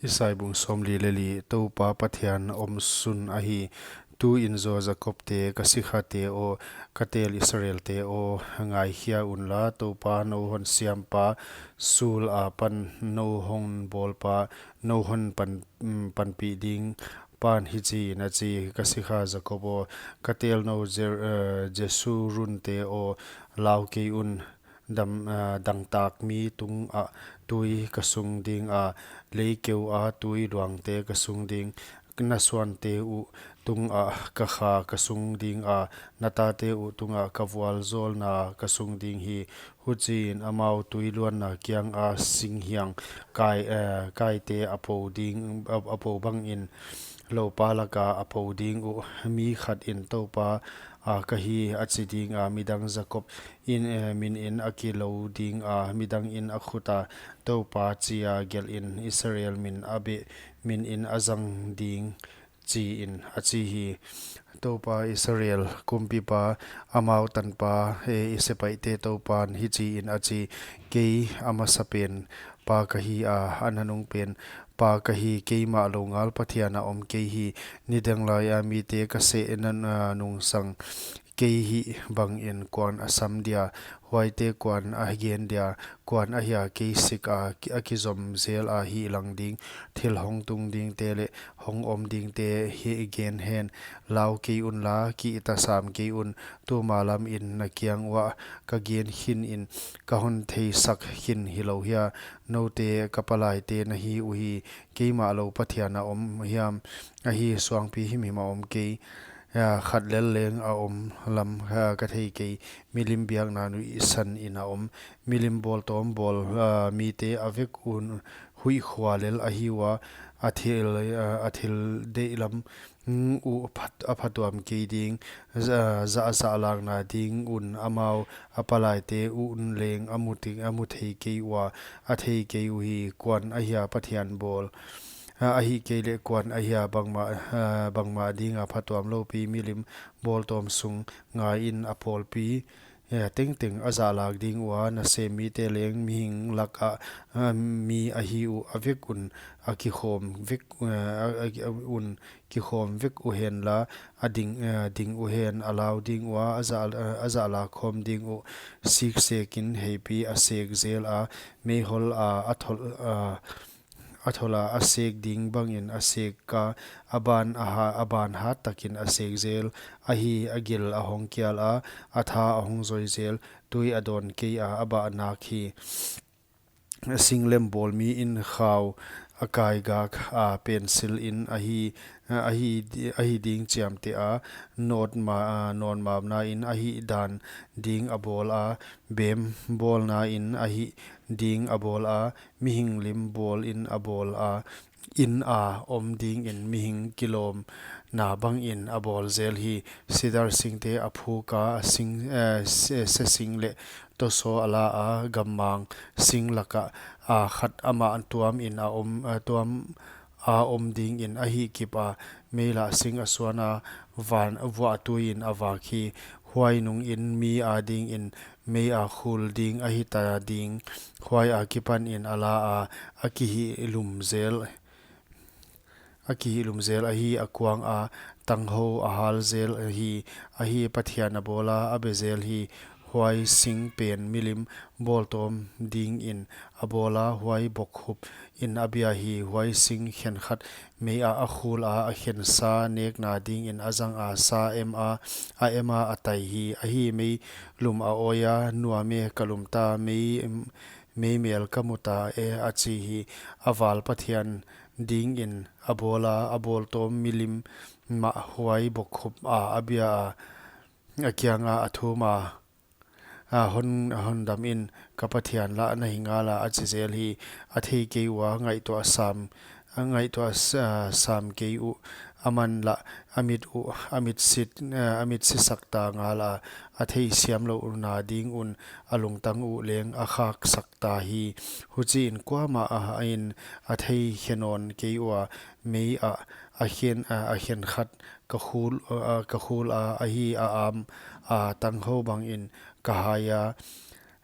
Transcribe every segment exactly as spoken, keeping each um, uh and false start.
Isai bung sawmli leh li. Toupa Pathian omsun ahi. Tuin zaw Jakob te, ka sikhate aw, ka tel Israel te aw, ngaikhia unla, Toupa nou hon siampa, sul apan nou hon bawlpa, nou hon pan, mm, panpih ding pan hichiin a chi: Ka sikha Jakob aw, ka tel nou Jer-, eh, Jesurun te aw, lau kei un. Dam, ah, dangtak mi tungah tui ka sung dinga, leikeu a tui luangte ka sung ding. Na suante uh tungah ka kha ka sung dinga, na tate uh tungah ka vualzawlna ka sung ding hi. Huchiin amau tui luanna kianga singhiang kai, eh, kaite a po ding, a, a po bangin, loupa laka a po ding uh. Mi khatin Toupa, ah, ka hi a chi dinga, midang Jakob in, eh, minin a kilo dinga, midangin a khuta Toupa chia gelhin Israel min a beh, minin a zang ding, chiin a chi hi. Toupa Israel kumpipa, amau tanpa, eh, i sepaihte Toupan hichiin a chi: Kei a masapen pa ka hi a, a nanungpen pa ka hi, keimah lou ngal Pathian a om kei hi. Nidang laia mite ka seh na, ah, nungsang kei hi bangin kuan a sam dia? Huaite kuan a gen dia? Kuan ahia kei sika ki-, a kizom zel a hihlang ding, thil hong tung dingte leh hong om dingte hi gen hen. Lau kei unla, kihta sam kei un. Tuma lamin na kiang uah ka gen khinin ka hon theisak khin hilou hia? Noute ka palaite na hi uhi, keimah lou Pathian a om hiam? Ahi, suangpi himhim a om kei, ah, khat lel leng a om lam, ah, ka thei kei. Milim biakna nuihsanin a om, milim bawltawm bawl, ah, mite a vek un huih khua lel ahi ua, a thil, ah, a thil deihlam, mm, uh phat, a phatuam kei ding, za-, za-, zahlakna ding un amau a palaite uh un leng a mu ti-, a mu thei kei ua, a thei kei uhi. Kuan ahia Pathian bawl, ah, ahihkeileh kuan ahia bangmah, ah, bangmah dinga phatuam loupi milim bawltawm sung ngaiin a pawlpi, eh, tengteng a zahlak ding ua, na sem mite leng mihing lakah, ah, mi ahi uh, a vek un a kikhawm vek, eh, a, a, a un kikhawm vek uhenla, a ding, eh, ding uhen, a lau ding ua, a zah, eh, a zahlak khawm ding uh. Siksekin heipi a sek zel a, meihol a, a thol, ah, a thola a sek ding bangin a sek a, a ban a ha-, a ban hat takin a sek zel. Ahi, a gil a hong kial a, a tha a hong zoi zel, tui a dawn kei a, a bah nak hi. Singlem bawl miin khau a kai gak a, pensil in ahi, ahi, ahi ding chiamteh a, nawt ma-, a, nawn mapna in ahi dan ding a bawl a, bem bawlna in ahi ding a bawl a, mihing lim bawlin a bawl a, inn a om dingin mihing kilawmna bangin a bawl zel hi. Sidar singte a phuk a, sing, eh, se, se sing leh tosaw a la a, gammang sing lakah, a, khat amah tuamin a om, a, tuam a om dingin a hihkip a, meilah sing a suan a, van vuah tuiin a vak hi. Huai nungin mi a dingin mei a khul ding ahi ta ding. Huai akipanin a la a, a kihihlum zel, a kihihlum zel ahi, a kuang a, tanghou a hal zel ahi. Ahi, Pathian a bawl a, a be zel hi. Huai sing pen milim bawltawm dingin a bawl a, huai bokkhup in a bia hi. Huai sing khenkhat mei ah a khul a, a khensa nekna dingin a zang a, sa em a, a em a, a tai hi. Ahi, meilum a awi a, nuam e, ka lum ta, mei, meimel ka mu ta e, a chi hi. A val Pathian dingin a bawl a, a bawltawm milim mah huai bokkhup a, a bia a, a kianga a thum a, a hon, a hondam in, ka Pathian lah na hi ngal a, a chi zel hi. A thei kei ua, ngaihtuah sam, a ngaihtuah s-, a, sam kei uh, aman lah a mit uh, a mit sit, a, a mit sisak ta ngal a, a theisiam louhna ding un a lungtang uh leng a khaksak ta hi. Huchiin kuamah a, a in a thei khe nawn kei ua, mei ah a khen, a, a khenkhat ka khul, a, ka khul a, ahi, a am a, tanghou bangin ka hai a,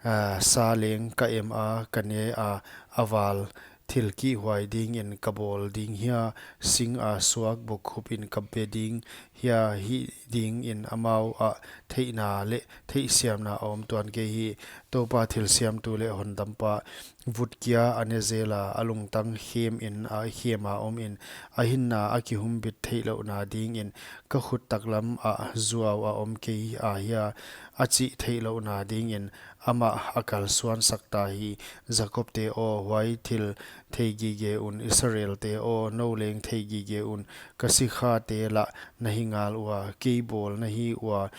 a, sa leng ka em a, ka ne a, a val thil kihhuai dingin ka bawl ding hia? Sing a suak buk khupin ka be ding hia? Hih dingin amau ah theihna leh theihsiamna a om tuan kei hi. Toupa thilsiamtu leh hondampa, vut kia a ne zel a, a lungtang khemin a khem a omin, a hinna a kihumbit theihlouhna dingin, ka khut taklam ah zuau a om kei a hia, a chih theihlouhna dingin amah a kalsuansak ta hi. Jakob te aw, huai thil theigige un. Israel te aw, nou leng theigige un. Ka sikhate lah na hi ngal ua, kei bawl na hi ua,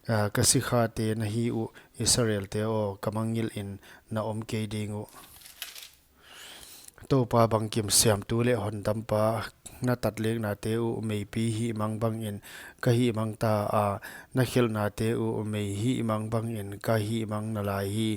ah, ka sikhate na hi uh. Israel te aw, ka mangngilhin na om kei ding uh. Toupa bangkim siamtu leh hondampa, na tatleknate uh meipi hihmang bangin ka hihmang ta a, na khelhnate uh mei hihmang bangin ka hihmang nalai hi.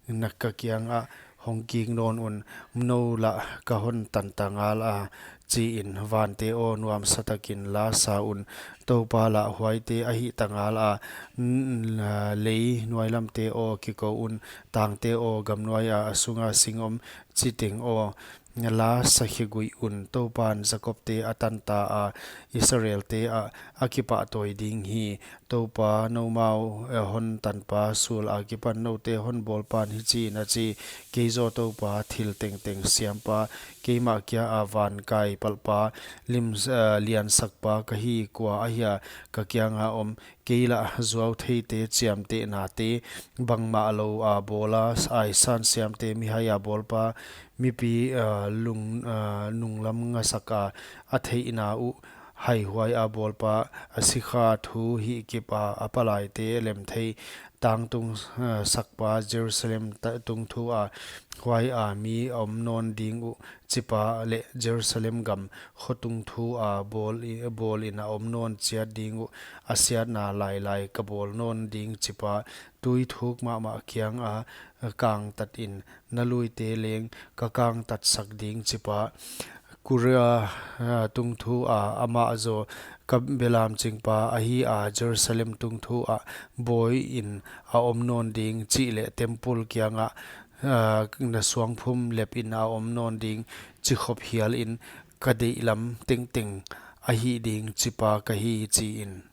Na ka kiangah hong kik nawn un, nou lah ka hon tan ta ngal a, chiin. Vante aw, nuamsa takin la sa un. Toupa lah huaite a hih ta ngal a, n-, n-, lei nuailamte aw, kikou un. Tangte aw, gamnuai a, a sunga sing om chiteng aw, la sakhe guih un. Toupan Jakob te a tan ta a, Israel te ah a kipahtawi ding hi. Toupa, noumau, eh, hon tanpa sul akipan noute hon bawlpan hichiin a chi: Kei zaw Toupa, thil tengteng siampa, keimah kia a van kai palhpa, lim, eh, liansakpa ka hi. Kua ahia ka kianga om? Kei lah zuautheite chiamtehnate bangmah lou a bawla, aisan siamte mihai a bawlpa, mipi, ah, lung, ah, nunglam ngasak a, a theihna uh haihuai a bawlpa, a sikha thu hihkip a, a palaite lemthei, tangtung, ah, sakpa, Jerusalem ta-, tungthu a, huai a mi a om nawn ding uh, chipa leh Jerusalem gam khotungthu a bawl i-, bawlin a om nawn chiat ding uh, a siatna lailai ka bawl nawn ding, chipa, tui thuk mahmah kianga kangtatin, na luite leng ka kangtatsak ding, chipa, Kura, ah, tungthu a, amah zaw ka belam chingpa ahi a, Jerusalem tungthu ah bawiin a om nawn ding, chih leh temple kiangah, ah, na suangphum lepin a om nawn ding, chi khop hialin, ka deihlam tengteng a hih ding, chipa ka hi, chiin.